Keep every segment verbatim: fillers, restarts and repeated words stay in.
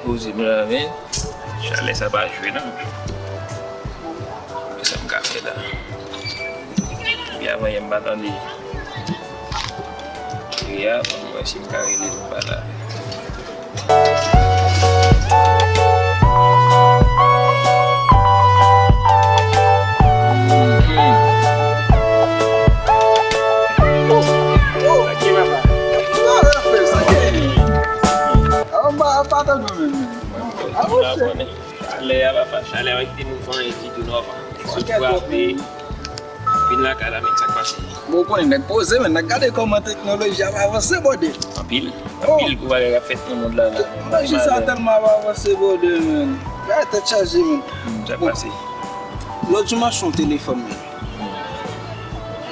Poze m la, men chalè sa pa jwe non. Sa m ka fè la. Epi avan yè m pa tande kri a, ban m wè si m ka rele l m pale avè l. Chalè a, papa, chalè a kite nou vann ditou non, papa. Sot frape, vin lakay la, men sa k pase. Bon, ou konnen nèg poze, men n a gade kòman teknoloji ap avanse, brother. Anpil, anpil gwo bagay k ap fèt nan mond la, la. Teknoloji sa tèlman ap avanse, brother, men. Bagay tèt chaje, men. Hmm, sa k pase. Lòt jou m achte yon telefòn, men.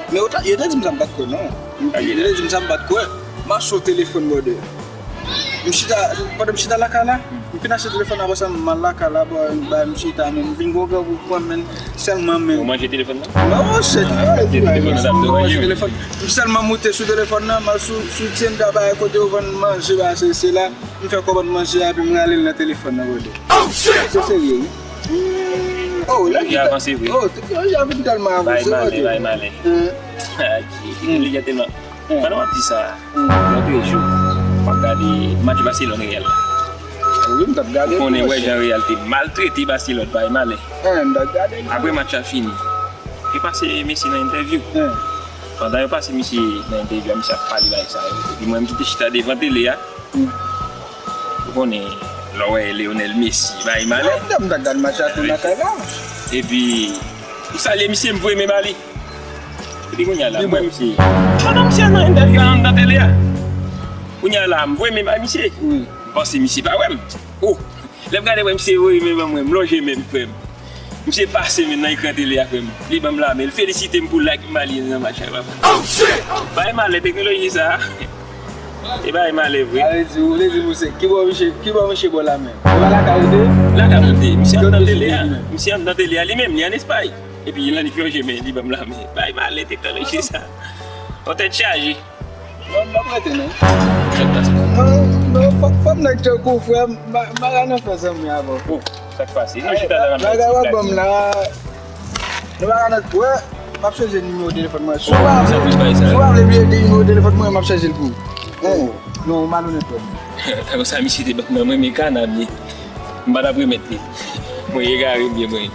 Men yo ta, yo te di m sa m pa t kwè, non. Yo te di m sa m pa t kwè. M achte yon telefòn, brother. M chita, pandan m chita lakay la, m fin achte telefòn, apre sa m al lakay la, bò, m bay m chita, men m vin gon grangou pran m, men sèlman, men. Ou manje telefòn nan? Mwen, oh, shit, ah, telefòn nan, m manje telefòn. M sèlman moute sou telefòn nan, m al sou, sou Tienda, bay kote yo vann manje, bay se, se la, m fè kòmand manje a, epi m rale l nan telefòn nan, brother. Se serye, wi. Oh, la ki avanse vre. Oh, teknoloji a vin tèlman avanse, brother. Bay male, bay male. Ki, ki, ki, ki, Pandan w ap di sa, lòt jou, m ap gade match Barcelone Real la. Wi, m t ap gade. Ou konnen, wè jan Real te maltrete Barcelone, bay male. Apre match la fini, yo pase Messi nan entèvyou. Pandan yo pase misye nan entèvyou a, misye ap pale bagay sa yo. Epi mwen, m ki te chita devan tele a, ou konnen, lè w wè Lionel Messi, bay male. M t ap gade match la tou nan kay la. Epi, m salye misye, m voye men ba li. Epi kounye a la, m wè misye. Pandan misye nan entèvyou a anndan tele a. Kounye a la, m voye men bay misye. M panse misye pa wè m. Oh! Lè m gade, wè misye voye men ban mwen, m lonje men m, frè m. Misye pase men nan ekran tele a, frè m. Li ban m lamen, l felisite m pou like m ba li nan match la, papa. Bay male teknoloji sa a. E bay male vre. A vle di, ou vle di misye, ki bò misye, ki bò misye bò lamen? Ou pa lakay ou te? Lakay mwen te. Misye anndan tele a. Misye anndan tele a li menm, li ann Espay. Epi l annik lonje men, li ban m lamen. Bay male teknoloji sa. On tèt chaje. Non, m p ap rete, non. Non, non, fò, fò m nèg tankou frè m, m pa ka nan fè zanmi avè w. Oh, sa k pase? Nou chita la, n ap fè ti plat. Bagay w ap ban m la, nou pa ka nan, wè, m ap chanje nimewo telefòn mwen. Si w pa vle, si w pa vle bliye nimewo telefòn mwen, m ap chanje l pou ou. Oh, non, ou malonèt, frè m. Sa misye te ban m nan, mwen, men kanab li. M pa t ap remèt li. Mwen egare byen mwen.